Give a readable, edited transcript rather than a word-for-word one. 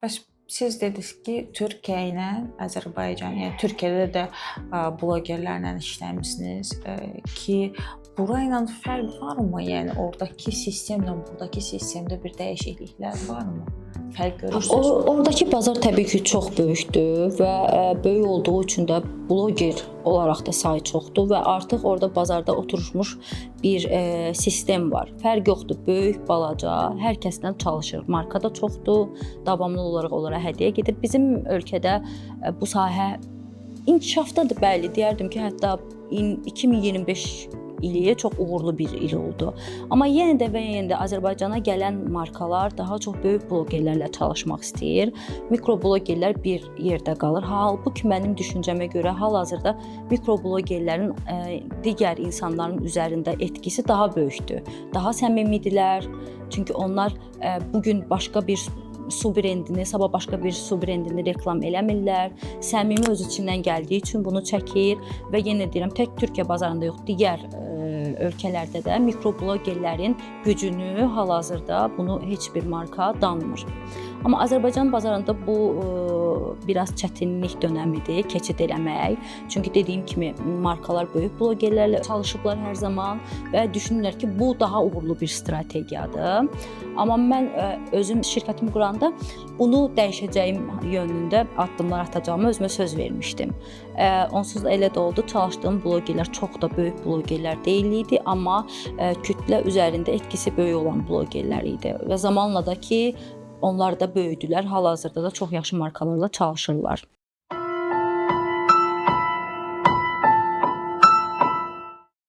Bəs siz dediniz ki, Türkiyə ilə Azərbaycan, yəni Türkiyədə də blogerlərlə işləmisiniz ki, bura ilə fərq varmı? Yəni oradakı sistemlə buradakı sistemdə bir dəyişikliklər varmı? Fərq görürsünüz? Oradakı bazar təbii ki, çox böyükdür və böyük olduğu üçün də bloger olaraq da sayı çoxdur və artıq orada bazarda oturmuş bir sistem var. Fərq yoxdur, böyük, balaca, hər kəslə çalışır. Marka da çoxdur, davamlı olaraq onlara hədiyyə gedir. Bizim ölkədə bu sahə inkişafdadır, bəli, deyərdim ki, hətta 2025 ili çox uğurlu bir il oldu. Amma yenə də və yenə də Azərbaycana gələn markalar daha çox böyük blogerlərlə çalışmaq istəyir. Mikroblogerlər bir yerdə qalır. Halbuki mənim düşüncəmə görə hal-hazırda mikroblogerlərin digər insanların üzərində etkisi daha böyükdür. Daha səmimidirlər. Çünki onlar bu gün başqa bir su brendini, sabah başqa bir su brendini reklam eləmirlər. Səmimi, öz içindən gəldiyi üçün bunu çəkir və yenə deyirəm, tək Türkiyə bazarında yox, digər ölkələrdə də mikroblogerlərin gücünü hal-hazırda bunu heç bir marka danmır. Amma Azərbaycan bazarında bu biraz çətinlik dönəmidir keçid eləmək. Çünki dediyim kimi markalar böyük blogerlərlə çalışıblar hər zaman və düşünürlər ki, bu daha uğurlu bir strategiyadır. Amma mən özüm şirkətimi quranda bunu dəyişəcəyim yönündə addımlar atacağıma özümə söz vermişdim. Onsuz da elə də oldu. Çalışdığım blogerlər çox da böyük blogerlər deyil idi, amma kütlə üzərində etkisi böyük olan blogerlər idi və zamanla da ki onlar da böyüdülər. Hal-hazırda da çox yaxşı markalarla çalışırlar.